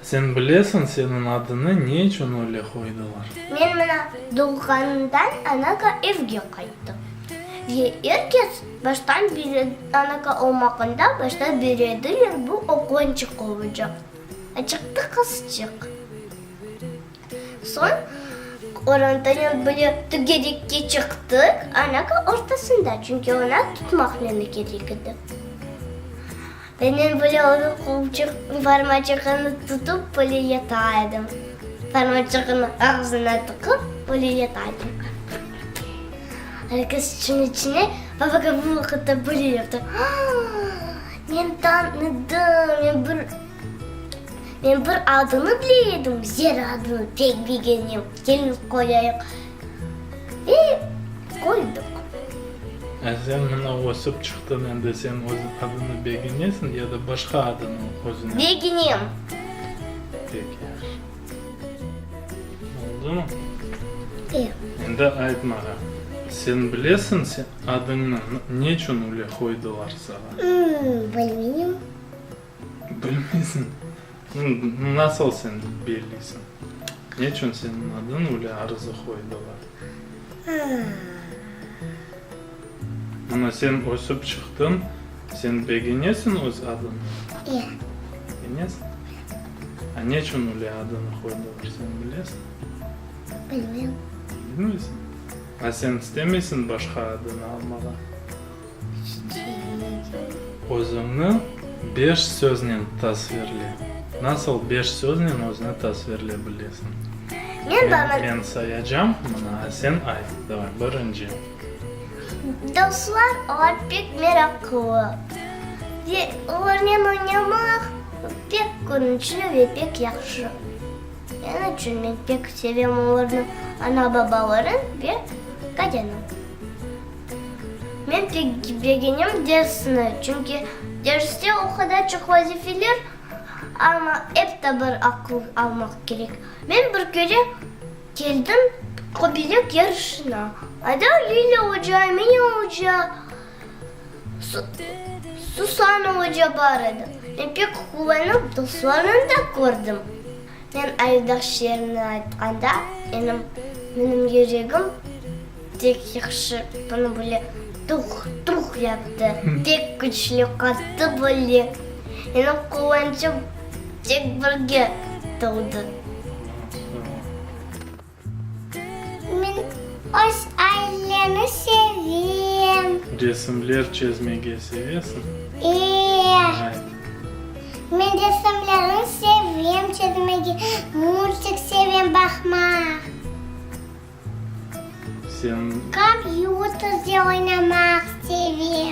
Sen bilesiñ, seniñ adıñı ne içün öyle qoydılar? Men mına doğğanından anaka evge qayttım. Ve er kes baştan bile anaka olmağanda başta berediler bu oğlançıq olacaq. A çıqtı qızçıq. Soñ qorantanen bile tögerekke çıqtıq, anaka ortasında, çünki oña tutmaq meni kerek edi. Ve men böyle onıñ qolçıq parmaçığını tutıp böyle yata edim. Parmaçığını ağzına tıqıp böyle yata edim. Er kes içün içine babaka bu vaqıtta böyle yaptı, Men tanıdım, men bir men bir adını bile edim, Zera adını pek begenem, keliñ qoyayıq. Ve qoydıq. A sen mına ösip çıqtıñ, endi sen öz adını begenesiñ ya da başqa adını özüne? Begenem. Pek yahşı. Oldumı? E. Endi ayt maña, sen bilesiñ sen adıñnı neçün öyle qoydılar saña? Bilmeyim. Bilmeysiñ? Nasıl sen belliysiñ? Neçün seniñ adıñ öyle Arzı qoydılar? Mına sen ösip çıqtıñ, sen begenesiñ öz adıñnı? E. Begenesiñ? A neçün öyle adını qoydılar, sen bilesiñ? Bilmeyim. Bilmeysiñ? A sen istemeysiñ başqa adını almağa? Özüñni beş söznen tasvirle. Nasıl beş söznen özüni tasvirle bilesiñ? Men bana. Men sayacam, mına, a sen ayt. Davay, birinci. Dostlar, olar pek meraqlı ve olarnen oynamaq pek quvançlı ve pek yahşı. Men içün men pek sevem olarnı, ana-babaların ve Katyanı. Men pek begenem dersni, çünki derste o qadar çoq vazifeler, amma ep de bir aqıl almaq kerek. Men bir kere keldim qobelek yarışına, anda Lilâ oca, Emine oca, Susan oca bar edi. Men pek quvanıp, dostlarımnı da kördim. Men Ayudağ şeerini aytqanda, enim, menim yüregim pek yahşı, bunı böyle tuq-tuq yaptı, pek küçlü, qattı böyle. Menim quvançım tek birge toldı. Men öz ailemi sevem. Resimler çezmege sevesiñ? E. Men resimlerni sevem çezmege, multik sevem baqmaq. Sen. Kompyuterde oynamaq sevem.